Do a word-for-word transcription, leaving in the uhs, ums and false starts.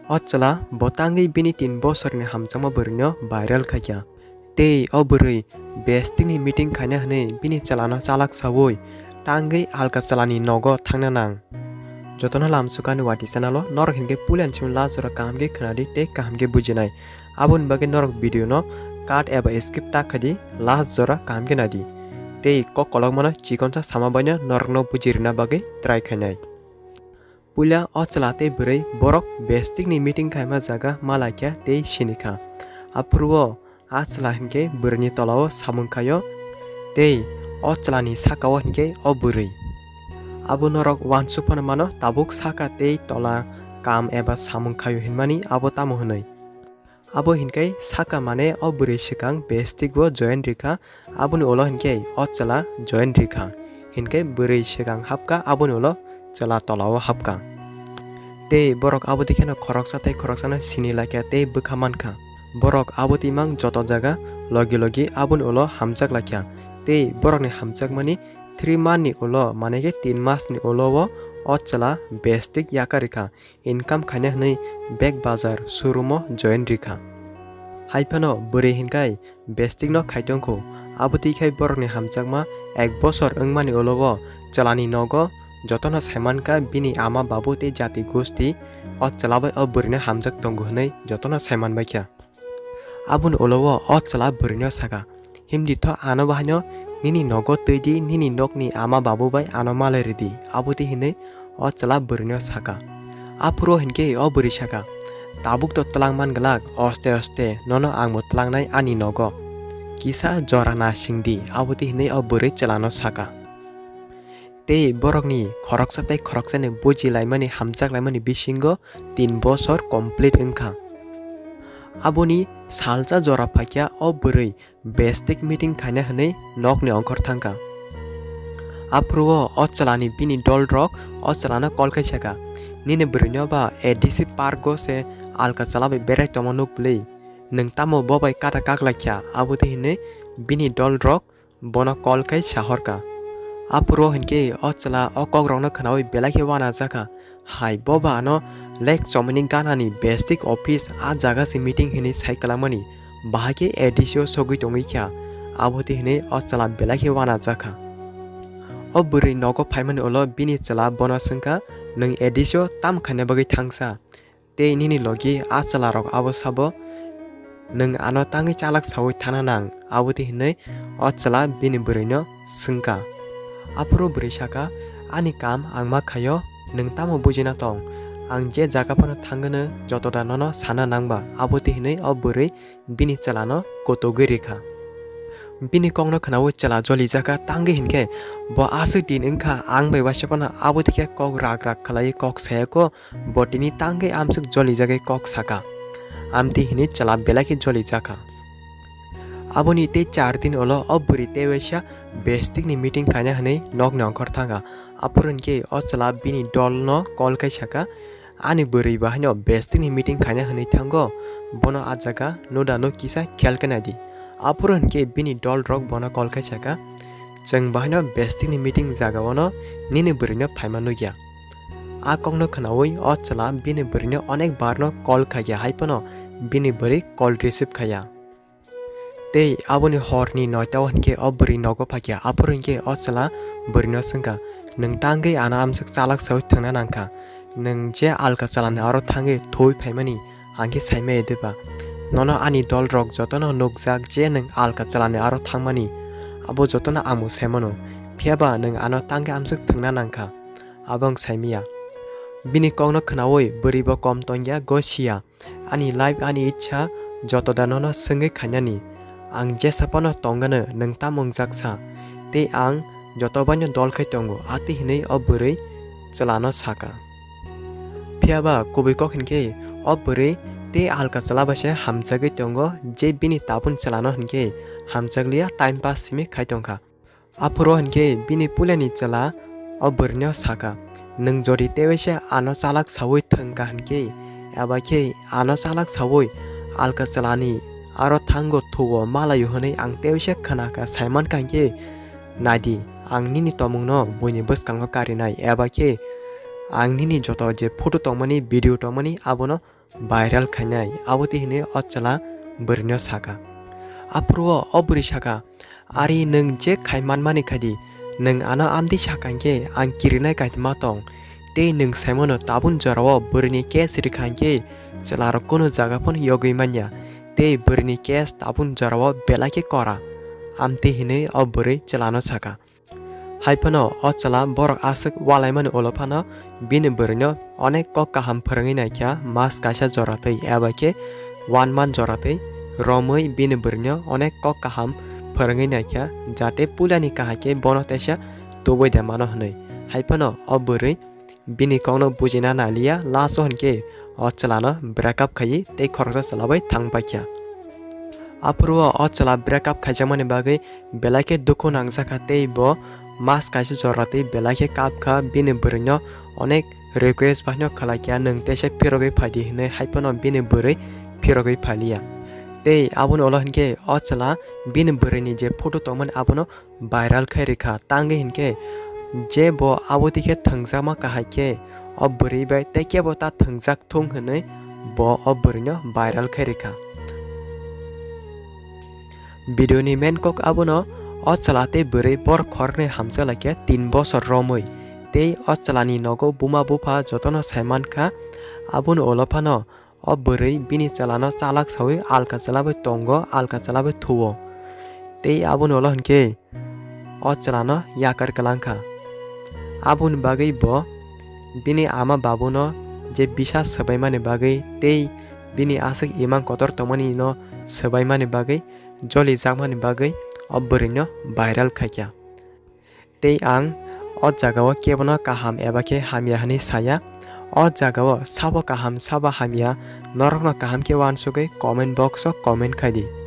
O chwla bo tangwi bini tin bosorni hamjakma bwrwino viral khaikha. Tei o bwrwi bestikni meeting khaina hwnwi bini chwlano chalak saui tangwi alka chwlani nogo thangna nang. Jotono lamsukani Wati channel-o norok hinkhe puilani simi last jora kaham khe khwnadi tei kaham khe bujinai. Aboni bagwi norok video no cut eba skip ta khaidi, last jora kaham khe naidi. Tei kok kolokmano chikonsa sama baino norokno bujirina bagwi try khainai. Puila o chwla tei bwrwi borok bestikni meeting khaima jaga malaikha tei sinikha. Aphuru o a chwla hinkhe bwrwini tolao samung khaio tei o chwlani sakao hinkhe o bwrwi. Abo norok uansuk phano mano tabuk saka tei tola kam eba samung khaio hinmani abo tamo hwnwi. Abo hinkhe saka mane o bwrwi swkang bestik o join rikha, aboni ulo hinkhe o chwla join rikha. Hinkhe bwrwi swkang hapkha, aboni ulo chwla tolao hapkha. Tei borok abo dikheno khoroksa tei khoroksano sini laikha tei bwkha mankha. Borok abo twimang joto jaga logi logi aboni ulo hamjak laikha. Tei borokni hamjakmani three month ni ulo, mane khe tin mas ni ulo o, o chwla bestik yakarikha. Income khaina hwnwi bag bazar showroom-o join rikha. Haiphano bwrwi hinkhai bestikno khaitongkhu, abo twikhai borokni hamjakma ek bosor wngmani ulo-o chwlani nogo jotono saimankha bini ama babu tei jati gosti o chwla bai o bwrwino hamjak tongo hwnwi jotono saimanbaikha. Aboni ulo-o o chwla bwrwino sakha, "Himdi tho ano bahaino nini nogo twi di, nini nokni ama babu bai ano malai ridi," abo twi hinwi o chwla bwrwino sakha. Aphuru hinkhe o bwrwi sakha, "Tabuk to twlang man glak, oste oste nono ang bo twlangnai ani nogo. Kisa jora na singdi," abo twi hinwi o bwrwi chwlano sakha. Tei borokni khoroksa tei khoroksani bujilaimani, hamjaklaimani bisingo tin bosor complete wngkha. Aboni salsa jora phaikha o bwrwi bestik meeting khaina hwnwi nokni ongkhor thangkha. Aphuru-o o chwlani bini dolrok o chwlano call khai sakha, "Nini bwrwino ba A D C park-o se alka chwla bai berai tongma nuk bwlwi? Nwng tamo bo bai kata kaklaikha?" abo twi hinwi bini dolrok bono call khai sahorkha. Aphuru hinkhe o chwla o kokrokno khwnaui belai khe uanajakha. "Hai, bo ba ano lek chomani ganani bestik office, a jaga se meeting," hinwi sai kwlangmani, bahai khe A D C o sogwi tongwi kha, abo twi hinwi o chwla belai khe uanajakha. O bwrwi nogo phaimani ulo bini chwla bono swngkha, "Nwng A D C o tamo khaina bagwi thangsa? Tei nini logi a chwlarok abo sabo, nwng ano tangwi chalak saui thana nang?" abo twi hinwi o chwla bini bwrwino swngkha. Aphuru bwrwi sakha, "Ani kam ang ma khaio, nwng tamo bujina tong? Ang je jaga phano thangwno jotoda nono sana nangba," abo twi hinwi o bwrwi bini chwlano kotogwi rikha. Bini kokno khwnaui chwla jolijakha, tangwi hinkhe bo aswk din wngkha, ang bai waisa phano abo twi khe kok rak rak khlaiwi kok sayakho, bo tini tangwi amswk jolijagwi kok sakha. Amtwi hinwi chwla belai khe jolijakha. Aboni tei char din ulo o bwrwi tei waisa bestikni meeting khaina hwnwi nokni ongkhor thangkha. Aphuru hinkhe o chwla bini dolno call khai sakha, "Ani bwrwi bahaino bestikni meeting khaina hwnwi thango, bono a jaga nuda nuk kisa khel khe naidi." Aphuru hinkhe bini dolrok bono call khai sakha, "Chwng bahaino bestikni meeting jagao no nini bwrwino phaima nukya." A kokno khwnaui o chwla bini bwrwino onek barno call khaiya, hai phano bini bwrwi call receive khaiya. Tei aboni horni noita o hinkhe o bwrwi nogo phaikha, aphuru hinkhe o chwla bwrwino swngkha, "Nwng tangwi ano amswk chalak saui thwngna nangkha? Nwng je alka chwlani aro thangwi thwi phaimani, ang khe saimaya de ba? Nono ani dolrok jotono nukjak je nwng alka chwlani aro thangmani, abo jotono ang bo saimano. Phiya ba nwng ano tangwi amswk thwngna nangkha, abo ang saimaya." Bini kokno khwnaui bwrwi bo kom tongya, gosiya. "Ani life, ani ichha joto da nono swngwi khainani. Ang jesa phano tongano, nwng tamo wngjak sa. Tei ang joto baino dol khai tongo," atwi hinwi o bwrwi chwlano sakha. Phiya ba kubui kok hinkhe o bwrwi tei alka chwla bai se hamjagwi tongo, je bini tabukni chwlano hinkhe hamjakliya, time pass simi khai tongkha. Aphuru hinkhe bini puilani chwla o bwrwino sakha, "Nwng jodi tewaisa ano chalak saui thwngkha hinkhe, eba khe ano chalak saui alka chwlani aro thango thuo malaio hwnwi ang tewaisa khwnakha, saimankha hinkhe, naidi, ang nini tomungno buini bwskango karinai, eba khe ang nini joto je photo tongmani, video tongmani abono viral khainai, abo twi hwnwi o chwla bwrwino sakha. Aphuru o bwrwi sakha, "Ari nwng je khai manmani khai di, nwng ano amtwi sakha hinkhe ang kirinai kaitma tong, tei nwng saimano tabun jorao bwrwini case rikha hinkhe chwlarok kunu jaga phano yogwi manya, tei bwrwini case tabun jorao belai khe kora," amtwi hwnwi o bwrwi chwlano sakha. Hai phano o chwla borok aswk walaimani ulo phano bini bwrwino onek kok kaham phwrwngwi naikha, mas kaisa jora twi eba khe one month jora twi romwi bini bwrwino onek kok kaham phwrwngwi naikha, jate puilani kahai khe bono teisa tubui de mano hwnwi. Hai phano o bwrwi bini kokno bujina naliya, last o hinkhe o chwlano break up khaiwi tei khoroksa chwla bai thang paikha. Aphuru o chwla break up khaijakmani bagwi belai khe dukhu nangjakha tei bo mas kaisa jora twi belai khe kapkha, bini bwrwino onek request baino khlaikha, "Nwng teisa phirogwi phaidi," hwnwi, hai phano bini bwrwi phirogwi phaliya. Tei aboni ulo hinkhe o chwla bini bwrwini je photo tongmani abono viral khai rikha. Tangwi hinkhe je bo abo twi khe thwngjakma kahai khe o bwrwi bai tei kebo ta thwngjak thung hwnwi bo o bwrwino viral khai rikha. Video ni main kok abono, o chwla tei bwrwi bor khoroknwi hamjak laikha tin bosor romwi, tei o chwlani nogo buma bupha jotono saimankha. Aboni ulo phano o bwrwi bini chwlano chalak sawi alka chwla bai tongo, alka chwla bai thuo. Tei aboni ulo hinkhe o chwlano yakar kwlangkha. Aboni bagwi bo bini ama babuno je bisas swbaimani bagwi tei bini aswk imang kotor tongmani no swbaimani bagwi, jolijakmani bagwi o bwrwino viral khaikha. Tei ang o jagao kebono kaham eba khe hamya hwnwi saya. O jagao sabo kaham sabo hamya norokno kaham khe uansugwi comment box o comment khai di.